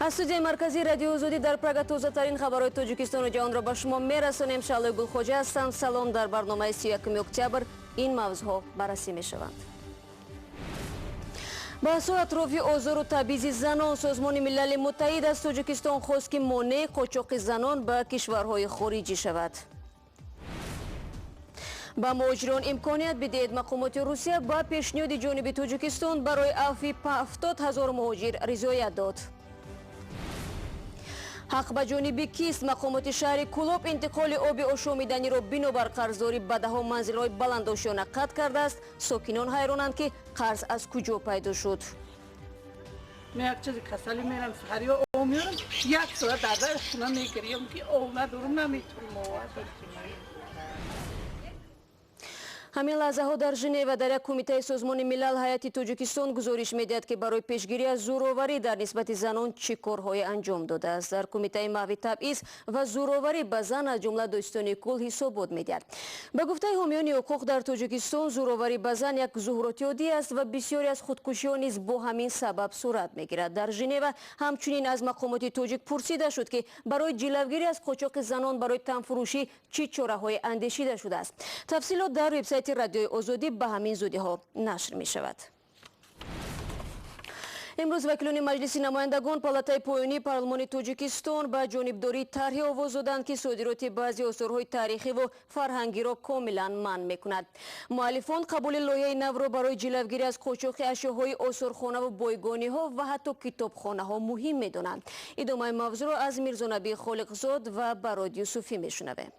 Аз студияи марказии Радиои Озодӣ дар Прага тозатарин хабарҳои Тоҷикистону ҷаҳонро ба шумо мерасонем. Шаълои Гулхоҷа ҳастам. Салом. Дар барномаи 31 октябр ин мавзӯъҳо баррасӣ мешаванд. Баҳсҳои атрофи озору табъизи занон. Созмони Милали Муттаҳид аз Тоҷикистон хост, ки монеи қочоқи занон ба кишварҳои хориҷӣ шавад. Ба муҳоҷирон имконият бидиҳед. Мақомоти Русия ба пешниҳоди ҷониби Тоҷикистон барои афви 70 000 муҳоҷир ризоят дод. Ҳақ ба ҷониби кист? Мақомоти шаҳри Кӯлоб интиқоли оби ошомиданиро бинобар қарздорӣ ба даҳо манзилҳои баландошёна қатъ кардааст. Сокинон ҳайронанд, ки қарз аз куҷо пайдо шуд. Ме як чизи касалӣ мерам, саҳариё об меорам, як соат дар дар хона мегирем, ки об надорум, наметонам оварда. Ҳамин лаҳзаҳо дар Женева, дар як кумитаи Созмони Милал, ҳайати Тоҷикистон гузориш медиҳад, ки барои пешгирӣ аз зӯроварӣ дар нисбати занон чӣ корҳое анҷом додааст. Дар кумитаи маҳви табъиз ва зӯроварӣ ба зан, аз ҷумла додситони кулл ҳисобот медиҳад. Ба гуфтаи ҳомиёни ҳуқуқ, дар Тоҷикистон зӯроварӣ ба зан як зуҳуроти оддӣ аст ва бисёре аз худкушиҳо низ бо ҳамин сабаб сурат мегирад. Дар Женева ҳамчунин аз мақомоти тоҷик пурсида шуд, ки барои ҷилавгирӣ аз қочоқи занон барои танфурӯшӣ чӣ чораҳое андешида шудааст. Тафсилот дар вебсайти Радиои Озодӣ ба ҳамин зудиҳо нашр мешавад. Имрӯз вакилони Маҷлиси намояндагон, палатаи поёнии парлумони Тоҷикистон, ба ҷонибдории тарҳе овоз доданд, ки содироти баъзе осорҳои таърихиву фарҳангиро комилан манъ мекунад. Муаллифон қабули лоиҳаи навро барои ҷилавгирӣ аз қочоқи ашёҳои осорхонаву бойгониҳо ва ҳатто китобхонаҳо муҳим медонанд. Идомаи мавзӯъро аз Мирзонабии Холиқзод ва Барод Юсуфӣ мешунавем.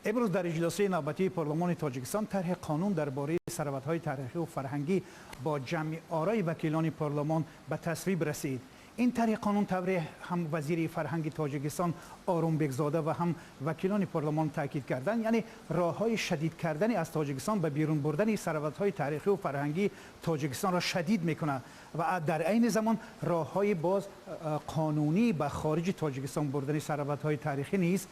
Имрӯз дар иҷлосияи навбатии парлумони Тоҷикистон тарҳи қонун дар бораи сарватҳои таърихию фарҳангӣ бо ҷамъи орои вакилони парлумон ба тасвиб расид. Ин тарҳи қонун, тавре ҳам вазири фарҳанги Тоҷикистон Орумбекзода ва ҳам вакилони парлумон таъкид карданд, яъне роҳҳои шадид кардани аз Тоҷикистон ба берун бурдани сарватҳои таърихию фарҳангии Тоҷикистонро шадид мекунад ва дар айни замон роҳҳои боз қонунӣ ба хориҷи Тоҷикистон бурдани сарватҳои таърихӣ низ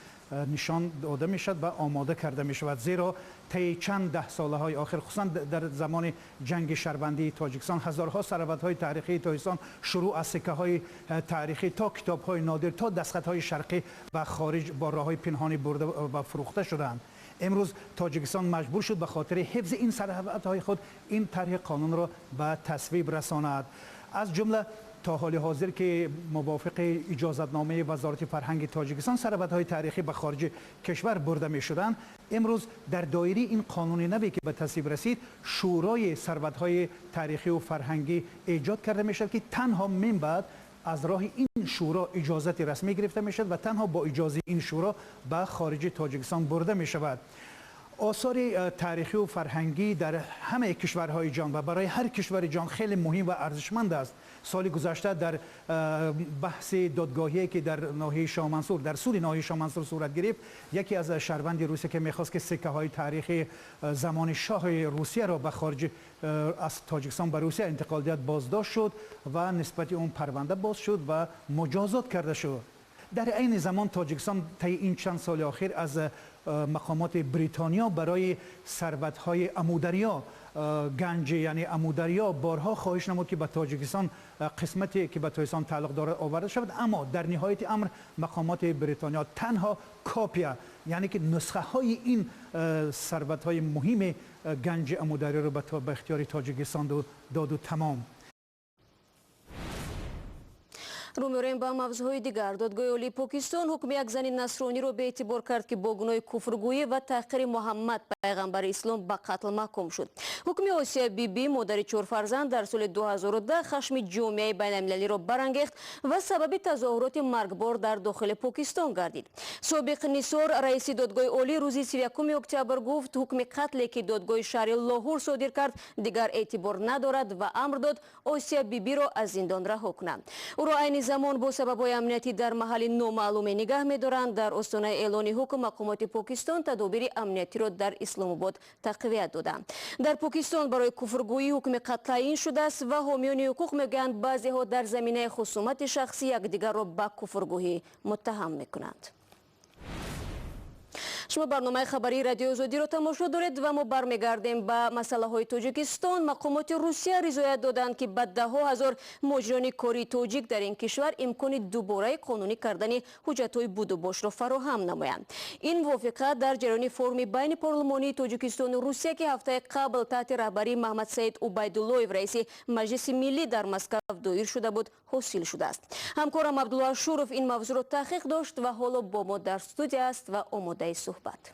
нишон дода мешавад ва омода карда мешавад. Зеро таи чанд даҳсолаҳои охир, хусусан дар замони ҷанги шаҳрвандии Тоҷикистон, ҳазорҳо сарватҳои таърихии Тоҷикистон, шурӯъ аз сиккаҳои таърихӣ то китобҳои нодир, то дастхатҳои шарқӣ, ба хориҷ бо роҳҳои пинҳонӣ бурда ва фурӯхта шуданд. Имрӯз Тоҷикистон маҷбур шуд ба хотири ҳифзи ин сарватҳои худ ин тарҳи қонунро ба тасвиб расонад. Аз ҷумла то ҳоли ҳозир, ки мувофиқи иҷозатномаи Вазорати фарҳанги Тоҷикистон сарватҳои таърихӣ ба хориҷи кишвар бурда мешуданд, имрӯз дар доираи ин қонуни наве, ки ба тасвиб расид, Шӯрои сарватҳои таърихию фарҳангӣ эҷод карда мешавад, ки танҳо мин баъд аз роҳи ин шӯро иҷозати расмӣ гирифта мешавад ва танҳо бо иҷозаи ин шӯро ба хориҷи Тоҷикистон бурда мешавад. Осори таърихию фарҳангӣ дар ҳамаи кишварҳои ҷаҳон ва барои ҳар кишвари ҷаҳон хеле муҳим ва арзишманд аст. Соли гузашта дар баҳси додгоҳие, ки дар ноҳияи Шоҳмансур, дар суди ноҳияи Шоҳмансур сурат гирифт, яке аз шаҳрванди Русия, ки мехост, ки сиккаҳои таърихи замони шоҳи Русияро ба хориҷи аз Тоҷикистон ба Русия интиқол диҳад, боздошт шуд ва нисбати он парванда боз шуд ва муҷозот карда шуд. Дар айни замон Тоҷикистон таи ин чанд соли охир аз мақомоти Бритониё барои сарватҳои Амударё, ганҷи яъне Амударё, борҳо хоҳиш намуд, ки ба Тоҷикистон қисмате, ки ба Тоҷикистон тааллуқ дорад, оварда шавад. Аммо дар ниҳояти амр мақомоти Бритониё танҳо копия, яъне ки нусхаҳои ин сарватҳои муҳими ганҷи Амударёро ба ихтиёри Тоҷикистон доду тамом. Рӯ меорем ба мавзӯъҳои дигар. Додгоҳи Олии Покистон ҳукми як зани насрониро беэътибор кард, ки бо гуноҳи куфргӯӣ ва таҳқири Муҳаммад, пайғамбари ислом, ба қатл маҳкум шуд. Ҳукми Осия Биби, модари чор фарзанд, дар соли 2010 хашми ҷомеаи байналмилалиро барангехт ва сабаби тазоҳуроти маргбор дар дохили Покистон гардид. Собиқ Нисор, раиси додгоҳи олӣ, рӯзи 31 октябр гуфт, ҳукми қатле, ки додгоҳи шаҳри Лоҳур содир кард, дигар эътибор надорад ва амр дод Осия Бибиро аз зиндон раҳо кунанд. Ӯро айни замон бо сабабҳои амниятӣ дар маҳалли номаълуме нигаҳ медоранд. Дар остонаи эълони ҳукм мақомоти Покистон тадобири амниятиро дар Исломобод тақвият доданд. Дар Покистон барои куфргӯӣ ҳукми қатл таъин шудааст ва ҳомиёни ҳуқуқ мегӯянд, баъзеҳо дар заминаи хусумати шахсӣ якдигарро ба куфргӯҳӣ муттаҳам мекунанд. Шумо барномаи хабарии Радиои Озодиро тамошо доред ва мо бармегардем ба масъалаҳои Тоҷикистон. Мақомоти Русия ризоят доданд, ки ба даҳҳо ҳазор муҳоҷирони кории тоҷик дар ин кишвар имкони дубораи қонунӣ кардани ҳуҷҷатҳои будубошро фароҳам намоянд. Ин мувофиқа дар ҷараёни форуми байни парлумонии Тоҷикистону Русия, ки ҳафтаи қабл таҳти раҳбарии Маҳмадсаид Убайдуллоев, раиси Маҷлиси миллӣ, дар Москав доир шуда буд, ҳосил шудааст. Ҳамкорам Абдулло Ашуров ин мавзӯъро таҳқиқ дошт ва ҳоло бо мо дар студия аст ва омодаи суҳбат.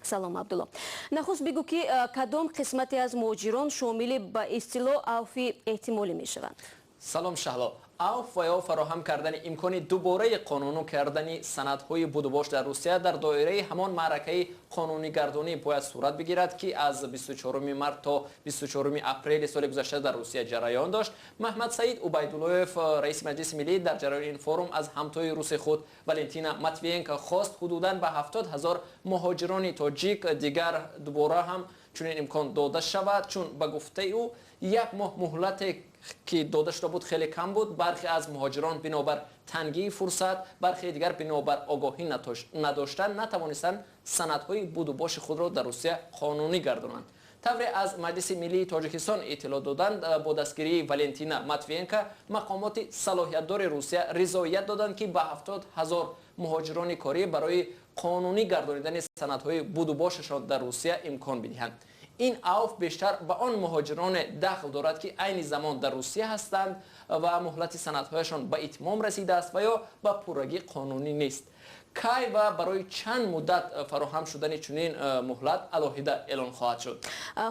Салом, Абдулло. Нахуст бигӯ, ки кадом қисмате аз муҳоҷирон шомили ба истилоҳ авфи эҳтимолӣ мешаванд? Салом, Шаҳло. Авф ва ё фароҳам кардани имкони дубораи қонунӣ кардани санадҳои будубош дар Русия дар доираи ҳамон маъракаи қонунигардонӣ бояд сурат бигирад, ки аз 24 март то 24 апрели соли гузашта дар Русия ҷараён дошт. Маҳмад Саид Убайдуллоев, раиси Маҷлиси миллӣ, дар ҷараёни ин форум аз ҳамтои руси худ Валентина Матвиенко хост, ҳудудан ба 70 ҳазор муҳоҷирони тоҷик дигар дубора ҳам чунин имкон дода шавад, чун ба гуфтаи ӯ як моҳ муҳлате, ки дода шуда буд, хеле кам буд. Бархе аз муҳоҷирон бинобар тангии фурсат, бархе дигар бинобар огоҳӣ надоштан натавонистанд санадҳои будубоши худро дар Русия қонунӣ гардонанд. Тавре аз Маҷлиси миллии Тоҷикистон иттилоъ доданд, бо дастгирии Валентина Матвиенко мақомоти салоҳиятдори Русия ризоят доданд, ки ба 70 ҳазор муҳоҷирони корӣ барои қонунӣ гардонидани санадҳои будубошашон дар Русия имкон бидиҳанд. Ин авф бештар ба он муҳоҷироне дахл дорад, ки айни замон дар Русия ҳастанд ва муҳлати санадҳояшон ба итмом расидааст ва ё ба пуррагӣ қонунӣ нест. Кай ва барои чанд муддат фароҳам шудани чунин муҳлат алоҳида эълон хоҳад шуд.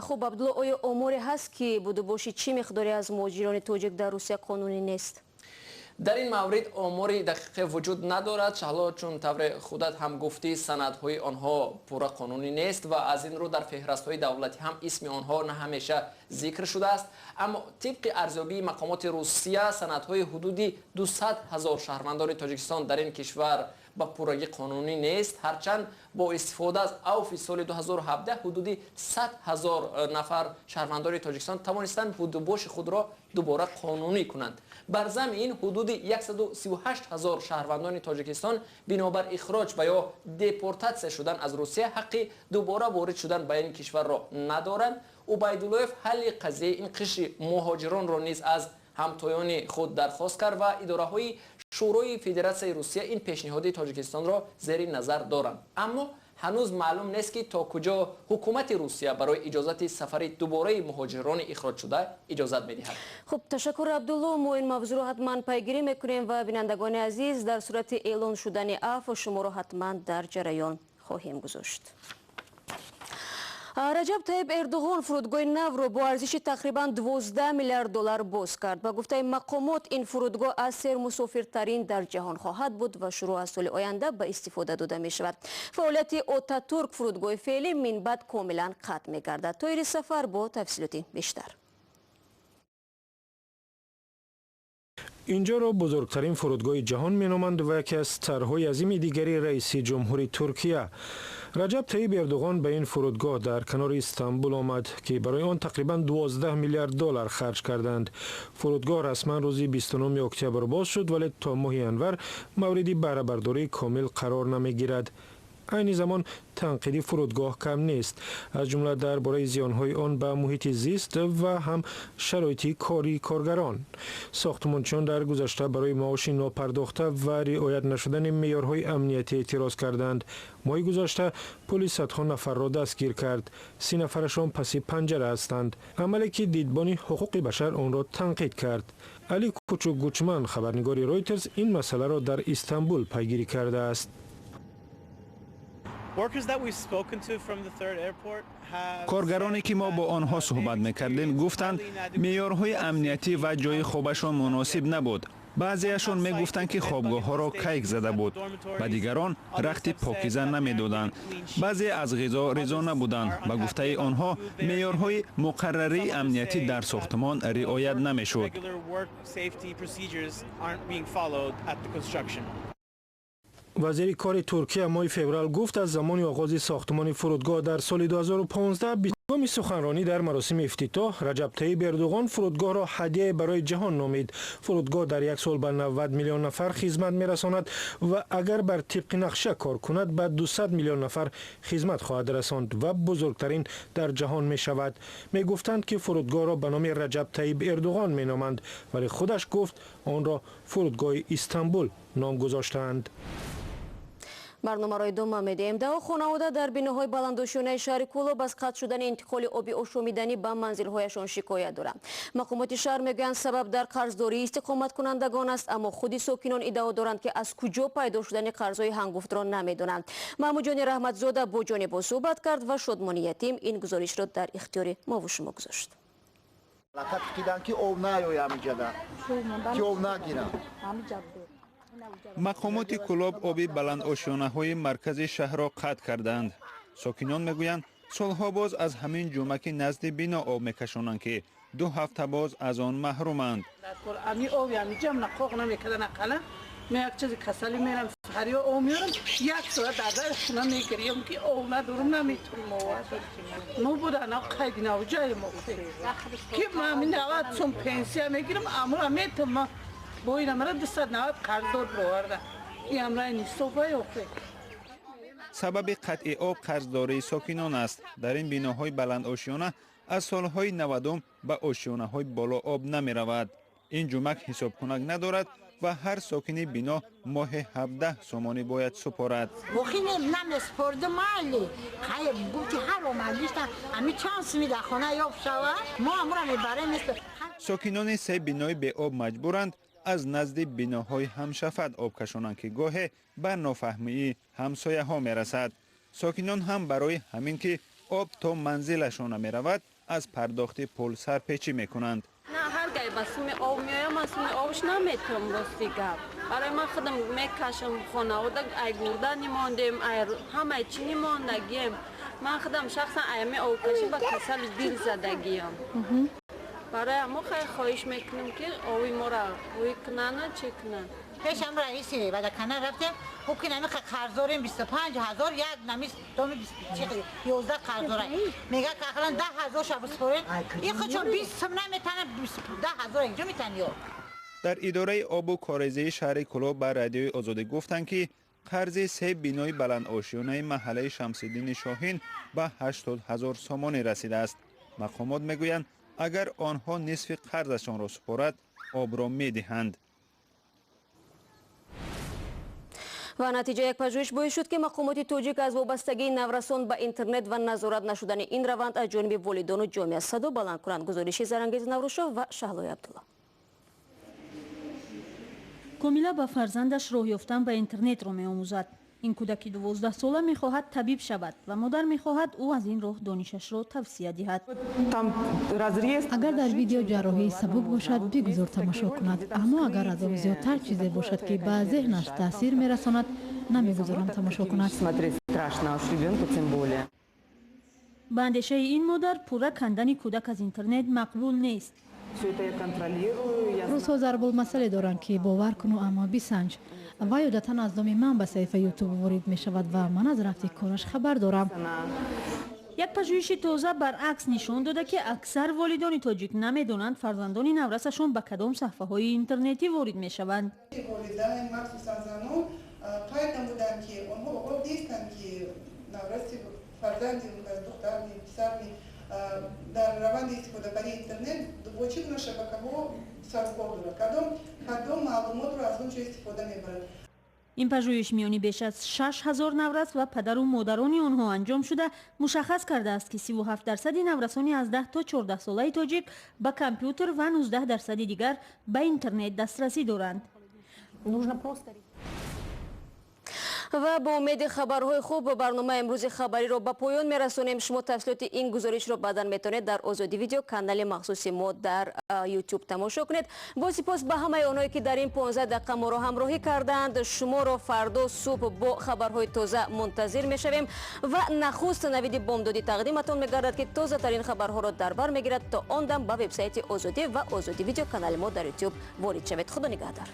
Хуб, Абдулло, оё оморе ҳаст, ки будубоши чӣ миқдоре аз муҳоҷирони тоҷик дар Русия қонунӣ нест? Дар ин маврид омори дақиқе вуҷуд надорад, Шаҳло, чун тавре худат ҳам гуфтӣ, санадҳои онҳо пурра қонунӣ нест ва аз ин рӯ дар феҳрастҳои давлатӣ ҳам исми онҳо на ҳамеша зикр шудааст. Аммо тибқи арзёбии мақомоти Русия, санадҳои ҳудуди 200 ҳазор шаҳрвандони Тоҷикистон дар ин кишвар ба пуррагӣ қонунӣ нест, ҳарчанд бо истифода аз авфи соли 2017 ҳудуди 100 ҳазор нафар шаҳрвандони Тоҷикистон тавонистанд будубоши худро дубора қонунӣ кунанд. Бар зами ин ҳудуди 138 ҳазор шаҳрвандони Тоҷикистон бинобар ихроҷ ва ё депортатсия шудан аз Русия ҳаққи дубора ворид шудан ба ин кишварро надоранд. Убайдуллоев ҳалли қазияи ин қишри муҳоҷиронро низ аз ҳамтоёни худ дархост кард ва идораҳои Шӯрои Федератсияи Русия ин пешниҳоди Тоҷикистонро зери назар доранд, аммо ҳанӯз маълум нест, ки то куҷо ҳукумати Русия барои иҷозати сафари дубораи муҳоҷирони ихроҷшуда иҷозат медиҳад. Хуб, ташаккур, Абдулло. Мо ин мавзӯъро ҳатман пайгирӣ мекунем ва, бинандагони азиз, дар сурати эълон шудани афв шуморо ҳатман дар ҷараён хоҳем гузошт. Раҷаб Таиб Эрдуғон фурудгоҳи навро бо арзиши тақрибан 12 миллиард доллар боз кард. Ба гуфтаи мақомот, ин фурудгоҳ аз сермусофиртарин дар ҷаҳон хоҳад буд ва шурӯъ аз соли оянда ба истифода дода мешавад. Фаъолияти Отатурк, фурудгоҳи феълӣ, минбаъд комилан қатъ мегардад. Тоири Сафар бо тафсилоти бештар. Инҷоро бузургтарин фурудгоҳи ҷаҳон меноманд ва яке аз тарҳҳои азими дигари раиси ҷумҳури Туркия. Раҷаб Таиб Эрдуғон ба ин фурудгоҳ дар канори Истанбул омад, ки барои он тақрибан 12 миллиард доллар харҷ карданд. Фурудгоҳ расман рӯзи 29 октябр боз шуд, вале то моҳи январ мавриди баҳрабардории комил қарор намегирад. Айни замон танқиди фурудгоҳ кам нест, аз ҷумла дар бораи зиёнҳои он ба муҳити зист ва ҳам шароити кории коргарон. Сохтмончиён дар гузашта барои маоши нопардохта ва риоят нашудани меъёрҳои амниятӣ эътироз карданд. Моҳи гузашта полис садҳо нафарро дастгир кард, 30 нафарашон паси панҷара ҳастанд, амале ки дидбони ҳуқуқи башар онро танқид кард. Али Кучук Гучман, хабарнигори Ройтерс, ин масъаларо дар Истанбул пайгирӣ кардааст. Коргароне, ки мо бо онҳо суҳбат мекардем, гуфтанд, меъёрҳои амниятӣ ва ҷои хобашон муносиб набуд. Баъзеашон мегуфтанд, ки хобгоҳҳоро кайк зада буд, ба дигарон рахти покиза намедоданд. Баъзе аз ғизо ризо набуданд. Ба гуфтаи онҳо, меъёрҳои муқаррарии амниятӣ дар сохтмон риоят намешуд. Вазири кори Туркия моҳи феврал гуфт, аз замони оғози сохтмони фурудгоҳ дар соли 2015 Ҳангоми суханронӣ дар маросими ифтитоҳ Раҷаб Таиб Эрдуғон фурудгоҳро ҳадияе барои ҷаҳон номид. Фурудгоҳ дар як сол ба 90 миллион нафар хизмат мерасонад ва агар бар тибқи нақша кор кунад, ба 200 миллион нафар хизмат хоҳад расонд ва бузургтарин дар ҷаҳон мешавад. Мегуфтанд, ки фурудгоҳро ба номи Раҷаб Таиб Эрдуғон меноманд, вале худаш гуфт, онро фурудгоҳи Истанбул ном гузоштаанд. Барномаро идома медиҳем. Даҳо хонавода дар биноҳои баландошёнаи шаҳри Кӯлоб аз қатъ шудани интиқоли оби ошомиданӣ ба манзилҳояшон шикоят доранд. Мақомоти шаҳр мегӯянд, сабаб дар қарздории истиқоматкунандагон аст, аммо худи сокинон иддао доранд, ки аз куҷо пайдо шудани қарзҳои ҳангуфтро намедонанд. Маҳмудҷони Раҳматзода бо ҷонибо суҳбат кард ва Шодмони Ятим ин гузоришро дар ихтиёри мову шумо гузошт. Ки об наёям иҷада, ки об нагирам. Мақомоти Кӯлоб оби баландошёнаҳои маркази шаҳрро қатъ кардаанд. Сокинон мегӯянд, солҳо боз аз ҳамин ҷумаки назди бино об мекашонанд, ки 2 ҳафта боз аз он маҳруманд. Ами оби амиҷам нақоқ намекарда нақала. Ме як чизи касалӣ мерам, саҳариё об меорам, як соат дар дар хона мегирем, ки об надорум, наметунем овард. Мо буда на қайди навҷаи мо ки ма ами 90 сом пенсия мегирам, амра метам бо ин амра 290 қарздор бироварда. Ин амраи нисофа ёфте. Сабаби қатъи об қарздории сокинон аст. Дар ин биноҳои баландошёна аз солҳои 90 ба ошёнаҳои боло об намеравад. Ин ҷумак ҳисобкунак надорад ва ҳар сокини бино моҳи 17 сомонӣ бояд супорад. Охи намеспордум, майли гуфти ҳар омадишта ами чанд суми дар хона ёфт шава, мо амра мебарем. Сокинони се бинои беоб маҷбуранд аз назди биноҳои ҳамшафат об кашонанд, ки гоҳе ба нофаҳмии ҳамсояҳо мерасад. Сокинон ҳам барои ҳамин ки об то манзилашон намеравад, аз пардохти пул сарпечӣ мекунанд. На, ҳар гай ба суми об меоям, ман суми обш наметавам, рости гап. Барои ман худам мекашам, хонавода ай гурда нимондем, ай ҳамаи чӣ нимондагием. Ман худам шахсан аями обкашӣ ба касали дил задагиям. Барои ҳамо хай хоҳиш мекунем, ки оби моро ҳуй кунанд, чӣ кунанд. Пешам раиси вадакана рафтем, гуфт ки нами қарздорем 25 ҳазор, як нами доми 11 қарздора. Мега ки ақаллан 10 ҳазор ша биспорем. Ин худшон 20 сум наметанад, 10 ҳазор инҷо метан ё. Дар идораи обу корезии шаҳри Кӯлоб ба Радиои Озодӣ гуфтанд, ки қарзи се бинои баландошёнаи маҳаллаи Шамсиддини Шоҳин ба 80 ҳазор сомонӣ расидааст. Мақомот мегӯянд, агар онҳо нисфи қарзашонро супорад, обро медиҳанд. Ва натиҷа як пажӯҳиш боис шуд, ки мақомоти тоҷик аз вобастагии наврасон ба интернет ва назорат нашудани ин раванд аз ҷониби волидону ҷомеа садо баланд кунанд. Гузориши Зарангез Наврӯшов ва Шаҳлои Абдулло. Комила ба фарзандаш роҳ ёфтан ба интернетро меомӯзад. Ин кӯдаки 12-сола мехоҳад табиб шавад ва модар мехоҳад ӯ аз ин роҳ донишашро тавсия диҳад. Агар дар видео ҷарроҳии сабук бошад, бигузор тамошо кунад, аммо агар аз он зиёдтар чизе бошад, ки ба зеҳнаш таъсир мерасонад, намегузорам тамошо кунад. Ба андешаи ин модар, пурра кандани кӯдак аз интернет мақбул нест. Рӯзҳо зарбулмасале доранд, ки бовар куну, аммо бисанҷ. Вай одатан аз номи ман ба саҳифаи Ютуб ворид мешавад ва ман аз рафти кораш хабар дорам. Як пажӯҳиши тоза баръакс нишон дода, ки аксар волидони тоҷик намедонанд фарзандони наврасашон ба кадом саҳфаҳои интернетӣ ворид мешаванд. Волидайн, махсусан занон, қайд намуданд, ки онҳо огоҳ нестанд, ки навраси фарзанди духтарни, писарни дар раванди истифодабарии интернет бо чӣ гуна шабакаҳо сарукор дорад, кадом маълумотро аз он ҷо истифода мебарад. Ин пажӯҳиш миёни беш аз 6000 наврас ва падару модарони онҳо анҷом шуда, мушаххас кардааст, ки 37% наврасони аз 10 то 14 солаи тоҷик ба компютер ва 19% дигар ба интернет дастрасӣ доранд. Ва бо умеди хабарҳои хуб барномаи имрӯзи хабариро ба поён мерасонем. Шумо тафсилоти ин гузоришро баъдан метавонед дар Озодӣ видео, канали махсуси мо дар Ютуб тамошо кунед. Бо сипос ба ҳамаи онҳое, ки дар ин 15 дақиқа моро ҳамроҳӣ карданд. Шуморо фардо субҳ бо хабарҳои тоза мунтазир мешавем ва нахуст навиди бомдодӣ тақдиматон мегардад, ки тозатарин хабарҳоро дар бар мегирад. То он дам ба вебсайти Озодӣ ва Озодӣ видео, канали мо дар Ютуб ворид шавед. Худо нигаҳдор.